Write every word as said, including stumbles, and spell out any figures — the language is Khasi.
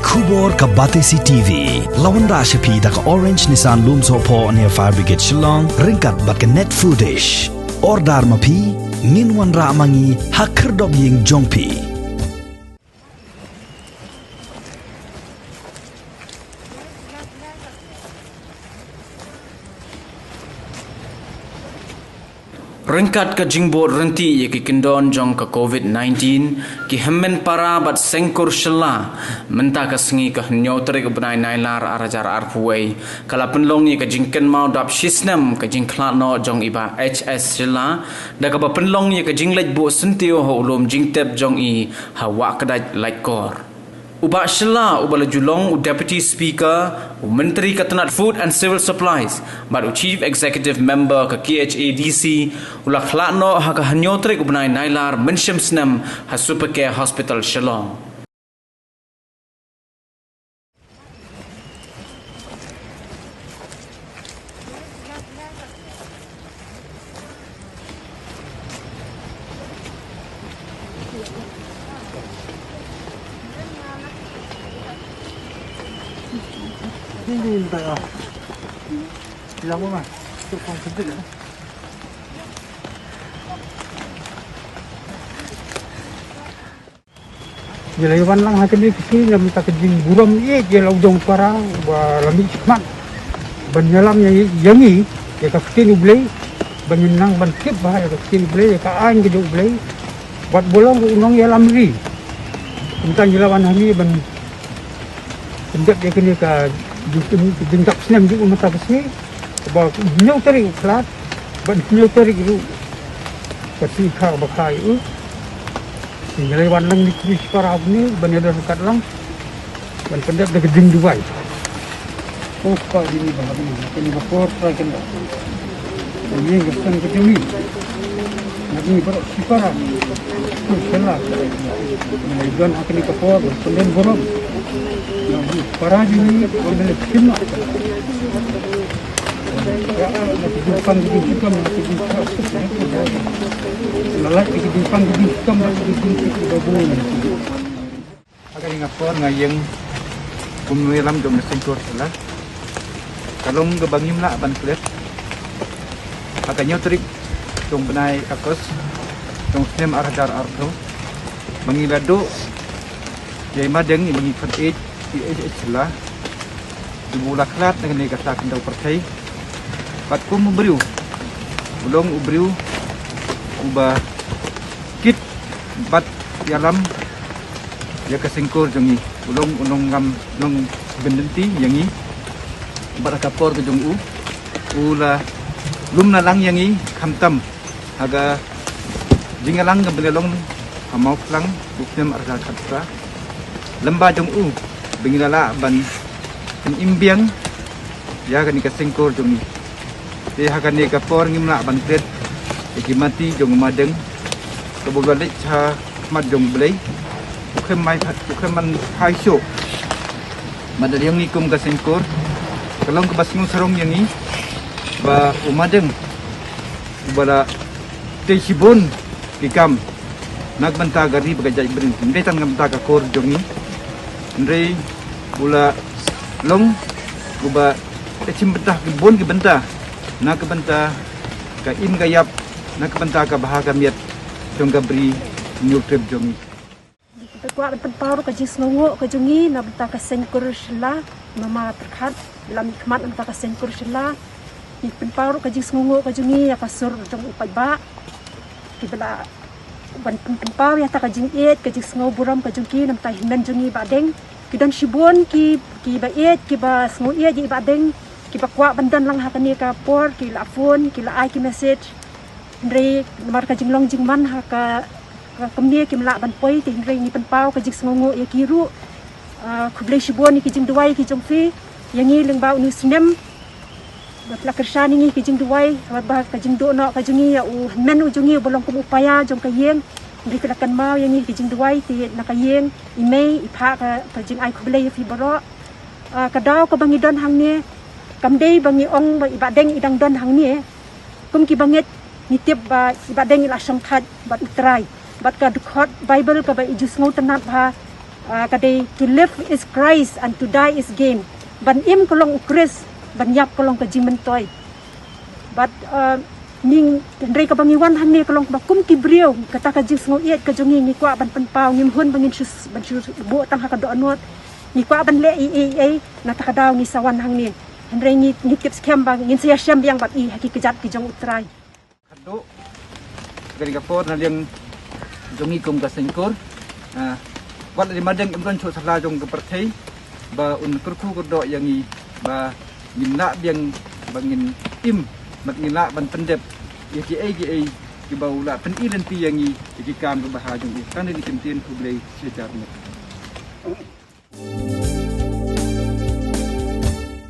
Khubor ka Batesi T V la wanrah sha phi da ka Orange Nissan Lumsohphoh near Fire Brigade Shillong ryngkat bad ka Net Foodish. Order ma phi, ngin wanrah ma ngi ha khyrdop ïing jong phi. Ryngkat ka jingbud ryntih ïa ki kyndon jong ka covid nineteen, ki hynmen para bad seng kur shylla mynta ka sngi ka hynñiew tarik u bnai Nailar ar hajar arphew wei ka la pynlong ïa ka jingkynmaw dap shisnem ka jingkhlad noh jong i Bah H S Shylla, da kaba pynlong ïa ka jingleit buh syntiew ha u lum jingtep jong i ha Wahkdait Laitkor. U Bah Shylla uba la ju long u Deputy Speaker, u Myntri ka tnat Food and Civil Supplies bad u Chief Executive Member ka K H A D C u la khlad noh ha ka hynñiew tarik u bnai Nailar mynshem snem ha Super Care Hospital Shillong. Ngi la wan lang ha kane ka sngi na bynta ka jingburom ïeit ïa la u jong para ba la mih khmat ban ïalam ïa, ïa ngi ïa ka ktien U Blei, ban ngin nang ban tip bha ïa ka ktien U Blei, ïa ka aiñ ka jong U Blei bad ba long u nongïalam ri. Kumta ngi la wan hangne ban pyndep ïa kane ka jing, jingdap snem jong u mynta ka sngi. Ba hynñiew tarik u khlad, ba hynñiew tarik ruh ka sngi kha ba kha ïa u. Ngi la wan lang ni kris para ni ban ïadon kat lang ban pyndep da ka jingduwai. Ko Kpa, ïa kane ka por trai kynda. Ïa ka seng ka jong ngi. Ngi baroh shi para. Ko shala. Ngi don ha kane ka por ban pyndon burom. Ngi para jong ngi ban leh shim noh. Ha kane ka por nga ïeng kum u nongïalam jong ka seng kur shala. Ka long kaba ngim lah ban klet. Ha ka hynñiew tarik jong u bnai August jong u snem ar hajar arphew, ba ngi la duh ïa i Madeng, i ba ngi khot ïeit i H H Shylla, uba la khlad na kane ka sla khyndew pyrthei. Bad kum u briew, u long u briew uba kit bad ïalam ïa ka seng kur jong ngi. U long u nongïalam, nongïalam bynriew ïa ngi. Bad ha ka por ka jong u, u la lum na lang ïa ngi khamtam ha ka jingïalang kaba la long ha Mawphlang u snem ar hajar khatphra. Lem bad jong u ba ngi la lah ban pynimbiang ïa kane ka seng kur jong ngi. Te ha kane ka por ngim lah ban klet ïa ki mati jong u Madeng kaba u la leit shakhmat jong U Blei. U khlem mai phat, u khlem ban phai shuh. Bad da ïa ngi kum ka seng kur, ka long kaba sngewsarong ïa ngi ba u Madeng uba la tei shibun ki kam na ka bynta ka ri bad ka jaitbynriew, ym dei tang na ka bynta ka kur jong ngi, hynrei u la long uba tei shim bynta ki bun ki bynta na ka bynta ka im ka ïap, na ka bynta ka bha ka miat jong ka bri Hynñiewtrep jong ngi. Ngi kwah ban pynpaw ruh ka jingsngewnguh ka jong ngi na bynta ka seng kur Shylla, mama pyrkhat la mih khmat na bynta ka seng kur Shylla. Ngi pynpaw ruh ka jingsngewnguh ka jong ngi ïa ka sur jong u paidbah kiba la ban pyn, pynpaw ïa kata ka jingïeit, ka jingsngewburom ka jong ki na bynta i hynmen jong ngi i Bah Deng. Ki don shibun ki, kiba ïeit, kiba sngew ïeit ïa i Bah Deng, kiba kwah ban don lang ha kane ka por, ki la phone, ki la ai ki message. Hynrei namar ka jinglong jingman ha ka, ka kumne kim lah ban poi, te hynrei ngi pynpaw ka jingsngewnguh ïa ki ruh. Ah, khublei shibun ïa ki jingduwai ki jong phi ïa ngi lyngba une u snem. Ba phi la kyrshan ïa ngi ki jingduwai, ba, ba ka jingduh noh ka jong ngi ïa u hynmen u jong ngi uba long kum u paia jong ka ïing. Hynrei phi la kynmaw ïa ngi ki jingduwai, te na ka ïing i mei i phah ka, ka jingai khublei ïa phi baroh. Ah, ka daw kaba ngi don hangne kam dei ba ngi ong ba i Bah Deng i dang don hangne. Kum ki bangeit ngi tip ba i Bah Deng i la shongthait bad U Trai, bad ka dkhot Baibl kaba i ju sngewtynnat bha, Ah, ka dei, to live is Christ and to die is gain. Ban im ka long u Khrist, ban ïap ka long ka jingmyntoi. Bad, ah, ning, hynrei kaba ngi wan hangne ka long kaba kum ki briew, kata ka jingsngew ïeit ka jong ngi, ngi kwah ban pynpaw, ngim hun ba ngin shu, ban shu buh tang ha ka dohnud. Ngi kwah ban leh ei ei ei, na kata ka daw ngi sa wan hangne. Hynrei ngi, ngi tip skhem ba ngin sa ïashem biang bad i ha ki kjat ki jong U Trai. Khatduh, kane ka por na liang jong ngi kum ka seng kur. Ah, wat la dei ma dang ym don shuh sala jong ka pyrthei ba un kyrkhu kyrdoh ïa ngi ba ngin lah biang, ba ngin im, bad ngin lah ban pyndep ïa kiei kiei kiba u la pyni lynti ïa ngi ïa ki kam kiba ha jong u. Tang dei ki ktien, khublei shihajar nguh.